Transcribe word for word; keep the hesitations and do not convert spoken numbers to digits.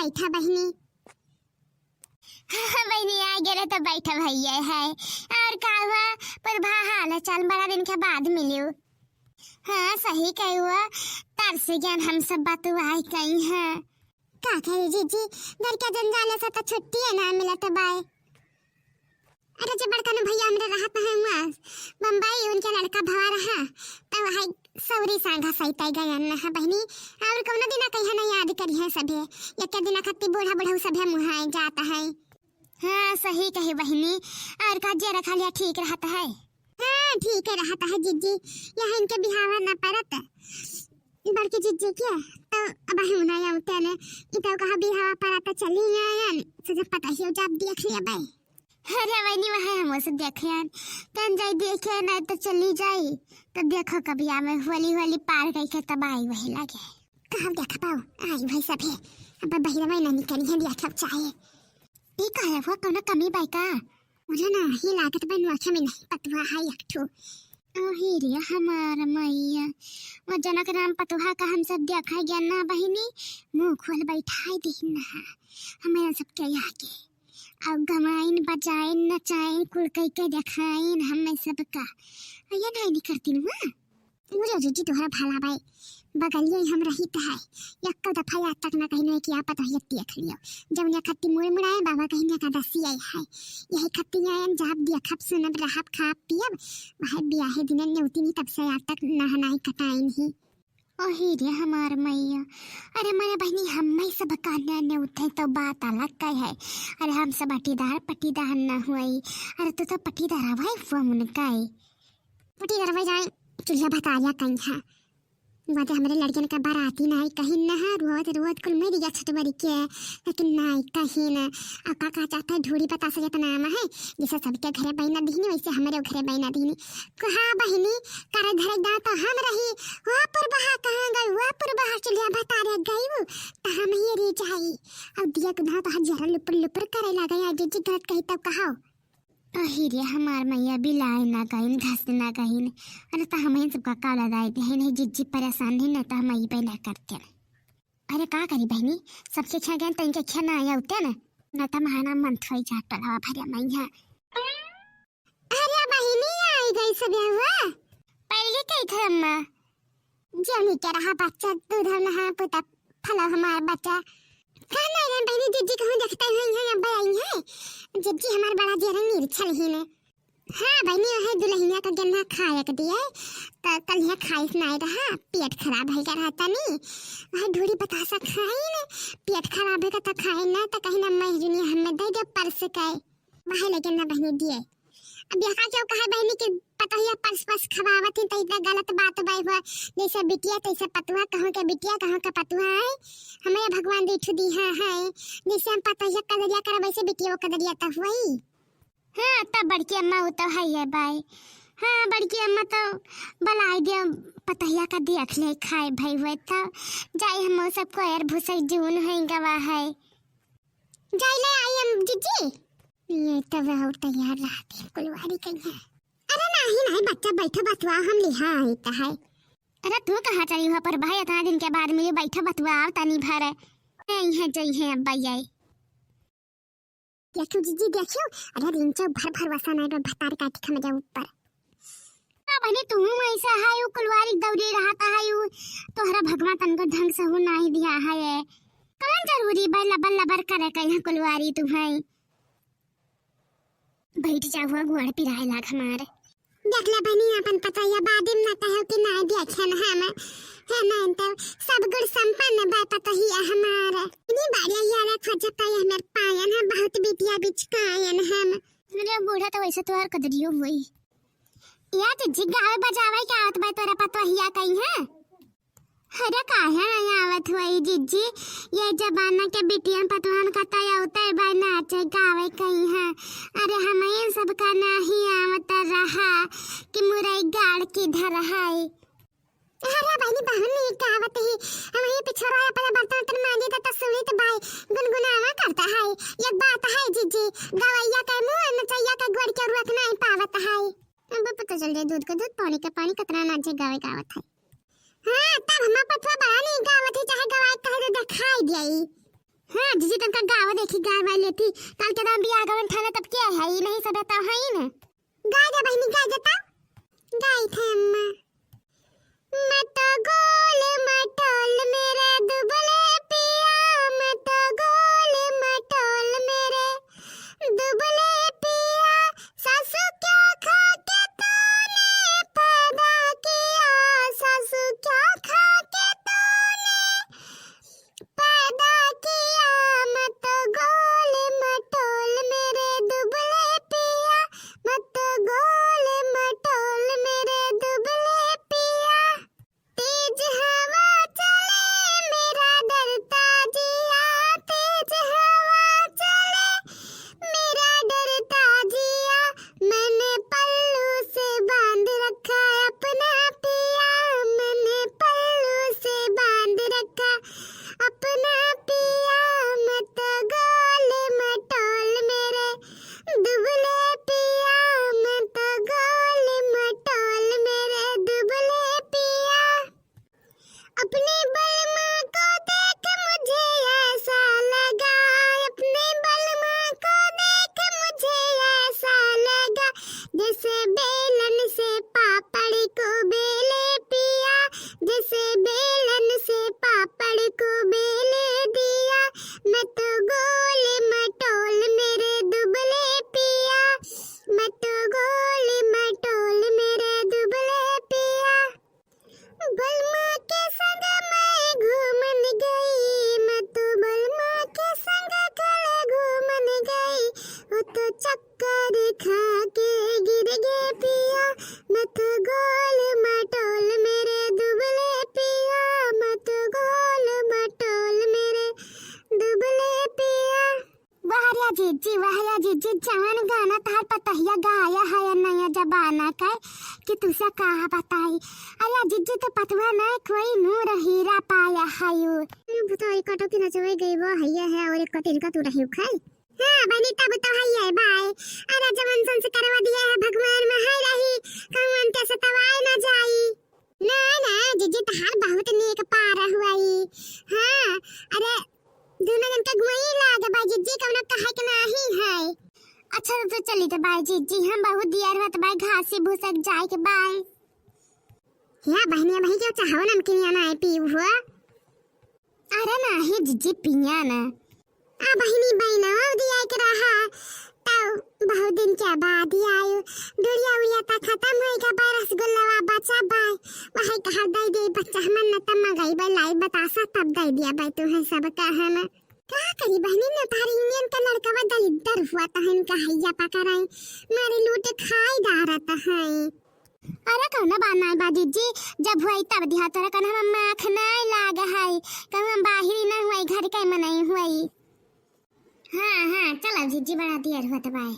बैठा बहिनी। हाँ बहिनी, आ गेले तो बैठा भैया है। और का हुआ, पुरबा हाल चाल, बड़ा दिन के बाद मिलियो। हाँ सही कही हुआ, तरस गयन हम सब बतुआई कही है। का करी जीजी, घर के जंजाल से तो छुट्टिए ना मिलत बाय। अरे जे बड़का न भैया हमरे रहत है हुआ बम्बई, उनके लड़का भवा रहा, तो वही सौरी सांगा सहित गयन न है बहिनी। और कौनो दिना कहिया न याद करिहे सभे, एक दिना खत्ती बूढ़ा बुढ़ऊ सभे मुहाए जात है। हाँ सही कही बहिनी, और का जे रखा लिया ठीक रहत है। हाँ ठीक है रहत है जीजी, यहाँ इनके बिहावा न परत बड़की जीजी के, तो अब हम ना आउते ने, ई तो कहा बिहावा परत चली आयन, से जब पता ही हो जब देख लिया बाय। अरे बहिनी, वह हम से देखे आन। तन जाई देखे, नहीं तो चली जाई। तो देखो कभी आवे होली होली पार कई के तब आई वही लागे। कहाँ देख पाओ, आई वही सब है। अब बहिरवा ना निकली है, देख अब चाहे। ई कहे वो कौनो कमी बाय का? मुझे ना ही लागत बा, नोखे में नहीं पतवा है एक ठो। अही रे हमार मैया, वो जनक राम पतवा का हम सब देखा गया ना बहिनी, मुँह खोल बैठाई दीन ना। हमें सबके आगे अब गवाइन, बजाइन, नचाइन, कुल कई के देखाइन हमें सबका। ये नहीं, नहीं करती ना। मुझे जीजी तोहरा भला बाय, बगलिए हम रहित है, यक्को दफा याद तक ना कहिन कि आपत हो देख लियो। जब ने खत्ती मुड़ मुड़ाए बाबा कहिन का दसी आई है, यही खत्ती आयन जाब देखब सुनब रहब खाब पियब, वह ब्याहे दिन नेउती नहीं तब से याद तक नहनाई कटाई नहीं। ओही रे हमार मैया, अरे मने बहिनी, हम सब का ना नेउते तो बात अलग का है। अरे हम सब अटीदार पटीदार ना हुई, अरे तू तो पटीदार भाई हुआ मुनका है। पटीदार भाई जाए चुल्हा भतारिया कहीं है। बाते हमरे लड़कन का बाराती ना आई कहीं ना है, रोत रोत कुल मेरी गया छठ बरी के, लेकिन ना आई कहीं ना। आ का का चाहता है ढूढ़ी बतासा जितना आमा है, जैसे सबके घरे बहिना दिहनी वैसे हमरे घरे बहिना दिहनी। कहा बहिनी, करे धरे दा तो हम रही, वो पुरबहा कहाँ गई, वो पुरबहा चुलिया भतारे गई वो, तो हम ही रे जाई। अब दिया के ना तो हजारा लुपुर लुपुर करे लगा या जीजी गलत कही तब कहा। अही रे हमार मैया, बिलाए ना गइन, घस ना गइन। अरे तो हम इन सबका काला दाई दे नहीं, जीजी परेशान नहीं, नहीं तो हम यही पे ना करते। अरे का करी बहिनी, सबके खा गए तो इनके खा ना आया होते ना, ना तो महाना मन थोई जा टलवा भरिया मैया। अरे बहिनी आई गई सब हुआ। पहले कही थे अम्मा। जमी के रहा बच्चा, दूध हम नहा पुता फला हमार बच्चा। का नहीं रे बहिनी, जीजी कहूँ देखते हुए यहाँ अब आई है। जीजी हमार बड़ा जेरा नीर छल ही ने। हाँ बहिनी, वह दुल्हनिया का गन्ना खाए के दिए, तो कल यह खाइस नहीं रहा, पेट खराब है का रहता नहीं। वह ढूढ़ी बतासा खाई ने, पेट खराब है का तो खाए ना, तो कहीं ना मैं जुनिया हमें दे दे परस के। वह लेकिन ना बहिनी दिए। अब यहाँ क्यों कहे बहिनी कि पतोहिया परस परस खवावत ही, तो इतना गलत बात बाय हुआ। जैसे बिटिया तैसे पतुआ, कहूँ के बिटिया कहूँ के पतुआ है। हमें भगवान दीठू दी है, है। जैसे हम पतोहिया कदरिया करब वैसे बिटिया वो कदरिया तो हुई। हाँ, तब बड़की अम्मा वो तो है ये बाय। हाँ, बड़की अम्मा तो बलाई दे पतोहिया का देख ले खाए भाई हुए तो। जाए हम सब को एर भूसक जून है गवा है। जाई ले आई हम जीजी। ये तो वह तैयार रहते कुलवारी कहीं है। अरे नहीं, नहीं बच्चा, बैठो बतुआ, हम लिहा आई तो है। अरे तू कहाँ चली हुआ पर भाई, इतना दिन के बाद मिली, बैठो बतुआ, आओ तनी भर। नहीं है, जई है अब भाई आई। देखो जीजी, देखो, अरे रिंचा भर भर वसा नहीं बा, भतार काटी खा मजा ऊपर। ना बने तू ऐसा है, यू कुलवारी दौरे रहता है, यू तोहरा भगवान तनको ढंग से हो नहीं दिया है। कौन जरूरी बा लबर लबर करे के यहाँ कुलवारी तू है? बैठ जा हुआ, गोड़ पिराए लाग हमार। देख ले बनी अपन पतोहिया, बादिम ना कहो कि ना देखन हम। है ना तो सब गुण संपन्न बा पतोहिया हमार। इतनी बारिया यारा खोजता है हमार पायन, हम बहुत बिटिया बिचकायन हम। अरे बूढ़ा तो वैसे तोहर कदरियो हुई। या जीजी गावे बजावे के आवत बा तोरा पतोहिया कहीं है? अरे काहे नहीं आवत हुई जीजी, ये जमाना के बिटियन पतोहन का तो आवते बा नाचे गावे कहीं है। अरे हमें सबका नहीं आवत रहा कि मुरई गाड़ की धर है। अरे बहिनी बहुत नीक गावत ही, हम ही पिछोरा अपने बर्तन उर्तन मांजे त सुनित बाय गुनगुनावा करता है। एक बात है जीजी, गवैया के मुंह नचैया के गोड़ के रुक नहीं पावत है। अब पता चल जाए दूध का दूध, पानी का पानी, कितना नाचे गावे गावत है। हाँ, तब हमार पतवा बड़ा नीक गावत है, चाहे गवाई कहे तो दिखाई दियाई। हाँ, हाँ, जिज्जी तनका गावा देखी, गावा लेती। काल के दाम बियाह गवन ठाना तब क्या है, ई नहीं सब तो है ही ना। गाय गा बहिनी, गाय गा ता। गाई थे अम्मा। मत गोल मटोल मेरे दुबले पिया, मत गोल मटोल मेरे दुबले पिया, सासू क्या खा के तूने पैदा किया, सासू क्या खा के तूने पैदा किया। मत गोल मटोल मेरे दुबले पिया, मत गोल मटोल मेरे दुबले पिया। तेज हवा चले मेरा डरता जिया, तेज हवा चले मेरा डरता जिया। मैंने पल्लू से बांध रखा अपना पिया, मैंने पल्लू से बांध रखा अपना पिया। मत गोल मटोल मेरे दुबले पिया, मत गोल मटोल मेरे दुबले पिया। अपने बलमा को देख मुझे ऐसा लगा, अपने बलमा को देख मुझे ऐसा लगा, जैसे बेलन से पापड़ को बेले पिया, जैसे बेलन से पापड़ को बेले दिया। मत गोल मटोल मेरे दुबले पिया, मत गोल मटोल मेरे दुबले पिया। बलमा के संग मैं घूमन गई, मैं तो बलमा के संग कल घूमन गई। वो तो चक्कर खा के गिर गए पिया, मैं तो गोल मटोल मेरे दुबले पिया, मैं तो गोल मटोल मेरे दुबले पिया। वाह रे जिज्जी, वाह रे जिज्जी, जवन गाना तहार पतहिया गाया है नया जमाना का, कि तुसे का बताई। अरे जिज्जी, तो पतवा ना कोई नूर हीरा पाया है यू। यूं भुतोई कटो की नचवे गई वो हैया है और एक कटिन का तू रही खाई। हाँ बनी, तब तो हैया है बाय। अरे जवन संस्कारवा दिया है भगवान में है रही, कहूँ उनके सतवाए ना जाई। ना ना जिज्जी, तहार बहुत नीक पार हुआई। हाँ, अरे दुनो जन के गुआई लाग बा जिज्जी, कउनो कहे के नाही है। अच्छा तो चली के बाय जिज्जी, हम बहुत दियर होत बाय, घासी भूसा के जाए के बाय। या बहिनिया, बहिनी के चाहो नमकीनिया ना पीऊ हो। अरे नाही जिज्जी, पिया ना। आ बहिनी, बहिनवा दिया के रहा, तब बहुत दिन के बाद ही आयु। दुरिया उरिया ता खत्म होई गा बा, रसगुल्लावा बचा बा, वही कहा दे दे बच्चा, हमन न तब मंगाई बा, लाई बतासा, तब दे दिया बा तू है सब कहे में। का करी बहिनी, न तारी इंडियन का लड़कवा दलिद्दर हुआ त है, इनका हैया पकड़ाई, मारे लूटे खाई डारत है। अरे कउनो बात नाई बा जिज्जी, जब हुई तब दिहा, तोरा कन हम माख नाई लाग है, कहूँ हम बाहिरी ना हुई, घर के मनई हुई। हाँ हाँ, चला जिज्जी, बड़ा देर होत बाय।